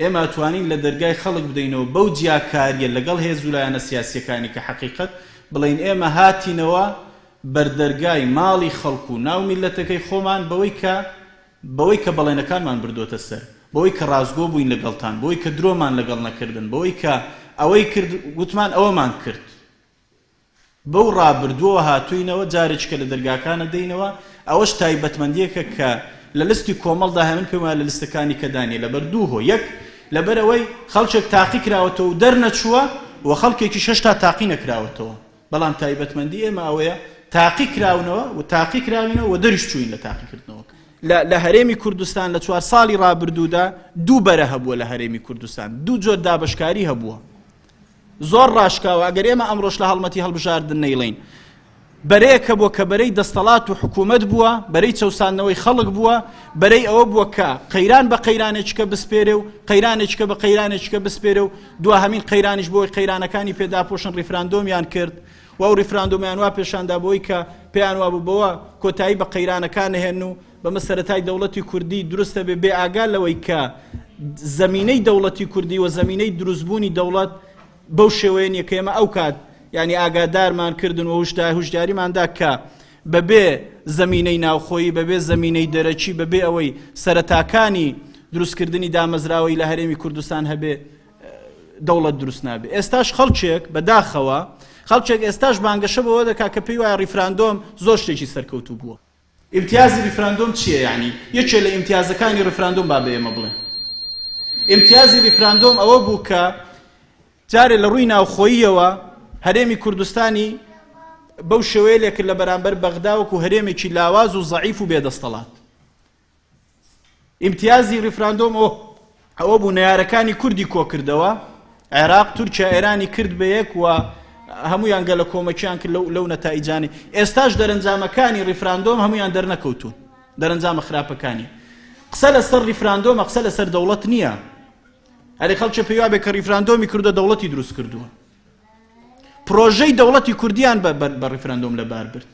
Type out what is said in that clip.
ئێمە ئەتوانین لە دەرگای خەڵک بدەینەوە بەو جیاکارییە لەگەڵ هێز و لایەنە سیاسییەکانی کە حەقیقەت بڵێین ئێمە هاتینەوە بەردەرگای ماڵی خەڵک و ناو میللەتەکەی خۆمان بەوەی کە بەوەی کە بەڵێنەکانمان بردۆتە سەر، بەوەی کە ڕاستگۆ بووین لەگەڵتان، بەوەی کە درۆمان لەگەڵ نەکردن، بەوەی کە ئەوەی کرد وتمان ئەوەمان کرد. بەو ڕابردووەوە هاتووینەوە، جارێکی کە لە دەرگاکانە دێینەوە، ئەوەش تایبەتمەندییەکە کە لە لستی کۆمەڵدا هەیە، من پێم وایە لە لستەکانی کەدا نییە، لەبەر دوو هۆ، یەک، لەبەر ئەوەی خەڵکێک تاقی کراوەتەوە و دەرنەچووە و خەڵکێکیش هێشتا تاقی نەکراوەتەوە، بەڵام تایبەتمەندی ئێمە ئەوەیە تاقی کراونەوە و تاقی کراوینەوە و دەریش چووین لە تاقیکردنەوەکە. لە لە هەرێمی کوردستان لە چوار ساڵی ڕابردوودا دوو بەرە هەبووە لە هەرێمی کوردستان، دوو جۆر دابەشکاری هەبووە. زۆر ڕاشکاوە ئەگەر ئێمە ئەمڕۆش لە هەڵمەتی هەڵبژاردن نەیڵێین بەرەیەک هەبووە کە بەرەی دەستەڵات و حکوومەت بووە، بەرەی چەوساندنەوەی خەڵک بووە، بەرەی ئەوە بووە کە قەیران بە قەیرانێکیکە بسپێرێ و قەیرانێکیکە بە قەیرانێکیکە بسپێرێ و دواهەمین قەیرانیش بۆی قەیرانەکانی پێداپۆشن ڕیفراندۆمیان کرد و ئەو ڕیفراندۆمیان وا پێشاندا بۆی کە پێیان وابوو بەوە کۆتایی بە قەیرانەکان نەهێن و بەمە سەرەتای دەوڵەتی کوردی دروستە بێ بێ ئاگا لەوەی کە زەمینەی دەوڵەتی کوردی و زەمینەی دروستبوونی دەوڵەت بەو شێوەیە نیە کە ئێمە ئەو کات یانی ئاگادارمان کردن و هوشداریمان دا کە بەبێ زەمینەی ناوخۆیی بەبێ زەمینەی دەرەکی بەبێ ئەوەی سەرەتاکانی دروستکردنی دامەزراوەی لە هەرێمی کوردستان هەبێ دەوڵەت دروست نابێ. ئێستاش خەڵکێک بەداخەوە خەڵکێک ئێستاش بانگەشە بەوە دەکات کە پێی وایە ڕیفراندۆم زۆر شتێکی سەرکەوتوو بووە. ئیمتیازی ریفراندۆم چیە یەعنی یەکێ لە ئیمتیازەکانی ریفراندۆم با بە ئێمە بڵێن. ئیمتیازی ریفراندۆم ئەوە بوو کە جارێ لە ڕووی ناوخۆییەوە هەرێمی کوردستانی بەو شێوەیە لێکرد لە بەرامبەر بەغدا وەکو هەرێمێکی لاواز و زەعیف و بێدەستەڵات. ئیمتیازی ڕیفراندۆم ئەوە بوو نەیارەکانی کوردی کۆکردەوە، عێراق، تورکیا، ئێرانی کرد بە یەک و هەموویان گەلە کۆمەکیان کرد لەو نەتائیجانەی. ئێستاش دەرەنجامەکانی ڕیفراندۆم هەموویان دەرنەکەوتوون، دەرەنجامە خراپەکانی. قسە لەسەر ڕیفراندۆمە، قسە لەسەر دەوڵەت نییە. ئەرێ خەڵکێ پێی وابێ کە ڕیفراندۆمی کردووە دەوڵەتی دروست کردووە. پرۆژەی دەوڵەتی کوردیان بە ڕیفراندۆم لەبار برد.